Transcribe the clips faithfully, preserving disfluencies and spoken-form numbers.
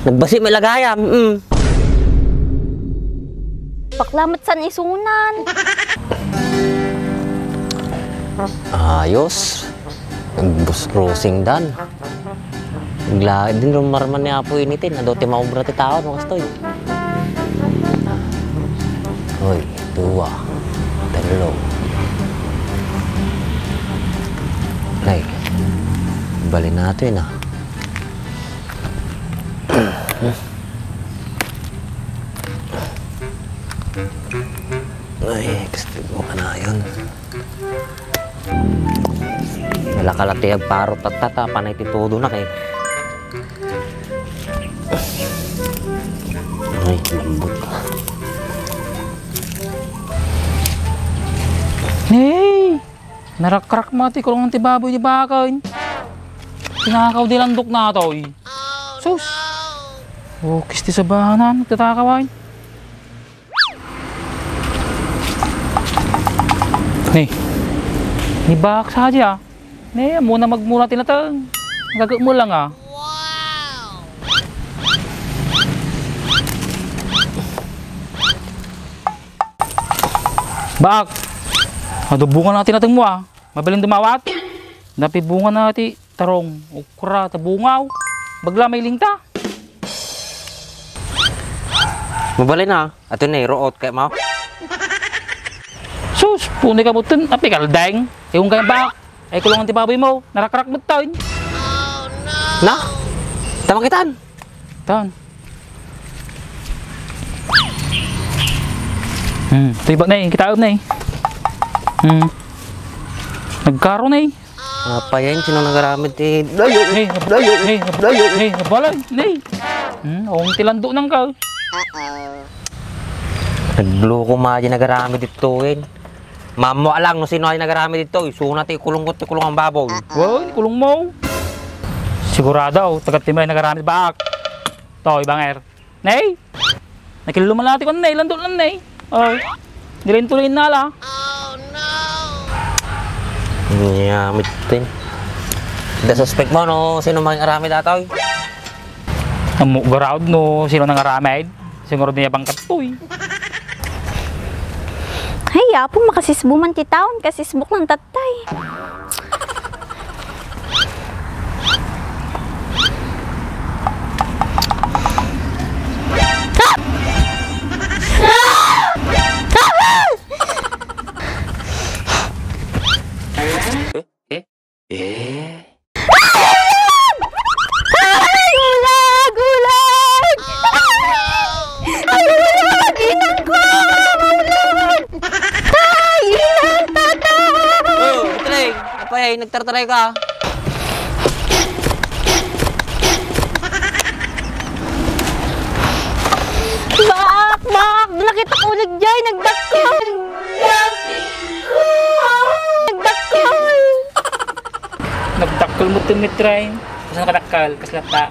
Nagbasi met lagayam, mm. Bakla met san isunan. Ayos. Nagbusrusing dan. Naglaed din rumarman ni Apo Initin. Adu ti maubra ti tao, no, kastoy. Oy, dua, tello. Nay, bali natin, ah. Ay, gusto ko kanayon. Nalakalat ti agparot tatta, panay ti tudo na kay. Ay, lambot. Hey! Narakrak ma ti kulong ti baboy di baken. Tinakaw di landok natoy. Sus! Oh, kisti sabanan, tatakawan. Ni, ni baksa dia. Ni, muna magmura tinatang. Gagak mo lang, ah. Baak, adubungan na tinatang mo, ah. Mabalin dumawat. Napibungan na ti tarong, okra, tabungaw. Bagla may lingta. Mabalin na, ato na iroot kay mo. Sus, punay ka button, api kaldeng. Iwan kayo ba? Ay kulungan ti baboy mo, narakrak mo taon. Na? Tama kitan. Tan. Hmm, tiba na eh, kita na eh. Hmm. Nagkaro na eh. Apayan, sino nagaramid ti dayo? Hey, dayo, hey, dayo, hey, balay, nay. Hmm, ang tilando nang ka. Nagloko ma di nagaramid dito, eh. Mamo lang no sino ay nagaramid dito. Isuna ti kulong ko, ti kulong ang baboy. Wow, kulong mo. Sigurado, tagat ti may nagaramid baak. To, ibanger. Nay? Nakilluman lang ti kon, nay. Landot lang, nay. Oh. Nilain-tulain na la. Niya, mitin. Da suspect mo, no? Sino mang arami datoy? Amo garaod no sino nang aramid. Siguro niya bang katoy. Ay, apo, makasisbo man ti taon. Kasisbok lang tattay. Eh? Eh? Eh? Ay! Ulag! Ulag! Ay, ulag! Inang ko! Ulag! Ay, inang tata! Oh, Treng! Apay, nagtartaray ka? Baak! Baak! Nakita ko ulit dyan! Nagdakkel! Nagdakkel! Nagdakkel mo to, Mitray. Kasano kadakkel? Kaslata.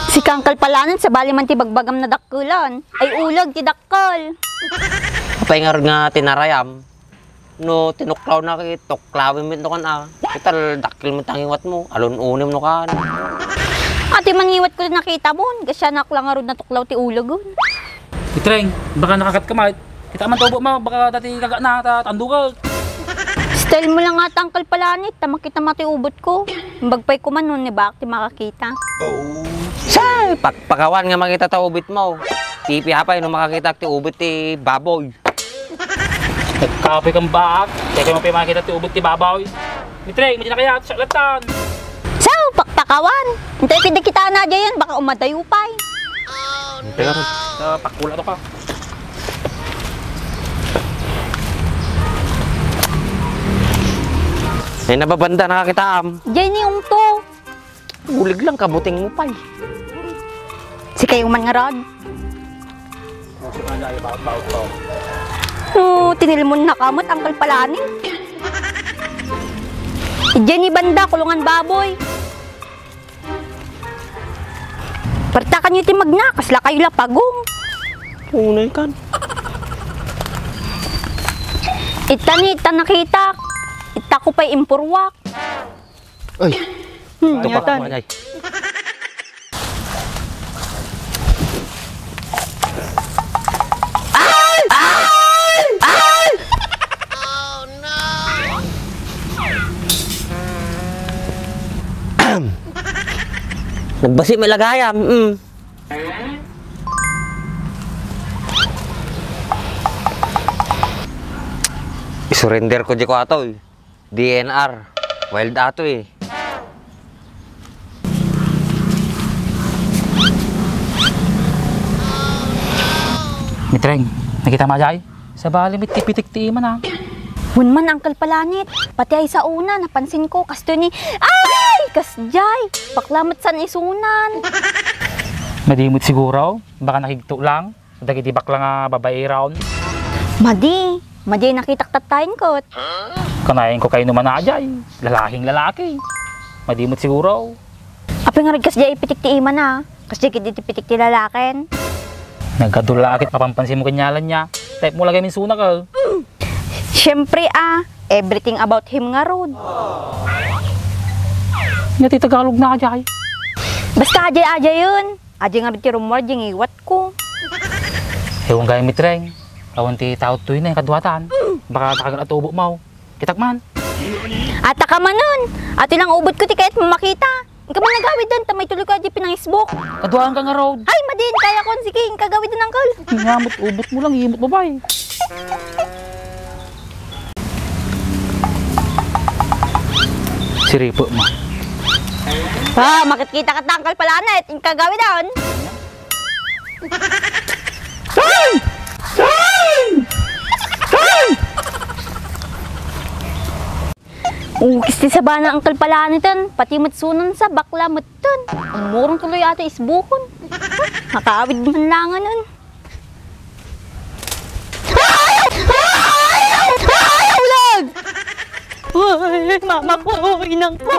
Si Kangkal palanan, sabali man ti bagbagam na dakkelan. Ay ulag ti dakkel. Apay ngarud nga tinarayam? No, tinuklaw na ki-, tuklawin met no kan, ah. Kita, dakkel met ti nangiwat mo. Alun-unim no kan. Ati man ngiwat ko nakita mo. Gasya nak lang ngarud natuklaw ti ulagon. Itreng, baka nakakat ka, mat. Kita man tubo mo, baka dati kaga na, ta-, tandugal. Style mo lang nga, Tangkal Palanit, ta makita mo ti ubot ko. Bagpay ko man, no, ni Bak, ti makakita. Say, pakpakawan nga makita ta ubit mo. Pipiapay no makakita ti ubit ti baboy. Nagkapoy kang baak, kaya kayo mapimakita ti ubot ti baboy. Mitreng, madi na kaya, sa latan. Sao, pakpakawan. Intay ti dikita na dyan, baka umadayo pay. Pero, sa pakula to ka. Ay, nababanda, nakakita am. Dyan yung to. Ulig lang, kabuting mo pay. Si kayo man nga rod. No, tinilmon na ka met, Uncle Palani. Idiay ni banda, kulungan baboy. Partakan niyo ti magna, kasla kayo lapagong. Unay kan. Itta ni, itta nakita. Itta ko pa'y impurwak. Ay. Hmm, tupak mo, ay. Nagbasi met la gayam. Mm. Isurrender ko di ko atoy. D N R. Wild ato eh. Mitreng, nakita mo jay? Sabali met ti pitik ti imana. Wen man, Uncle Planet. Pati ay sa una, napansin ko, kastoy ni, ay! Kasjay! Bakla met saan isunan. Madi met siguro, baka nakigto lang. Dagiti bakla nga babai raon. Madi, madi nakitak tattayen ket. Kanayon ko kayno manajay, lalaking lalaki. Madi met siguro. Apay ngarud kasjay pitik ti imana? Kasjay ket iti pitik ti lalaken. Nagkadula ket mapanpansin mo kanialan niya. Type mo lagay min sunak, eh. Siyempre, ah, everything about him ngarud. Nga ti Tagalog na ajay. Basta ajay-ajayen. Ajay nga ti rummuar, di ngiwat ko. Ewan gayam, Mitreng. Awan ti taot toy na, kaduatan. Baka tagal at ubo mo. Kitak man. Ata ka manon. Ati lang ubot ko ti kayat mo makita. Inka man nagawid dan, ta may tuloy ko di pinangisbok. Kaduaan ka nga road. Ay, madin, kaya kon. Sige, inka gawid dan, Uncle. Nga, mat-, ubot mo lang, imot mo ba eh? Siripo mo. Ah, makitkita ka ta, Uncle Planet. Inka gawid dan. Ukis ti sabana, Uncle Planet, pati met sunan sa bakla metten. Umurong tuloy ata isbukon. Makaawid man langan. Ay! Ay! Ay! Ay! Ulag! Ay, mama ko, inang ko.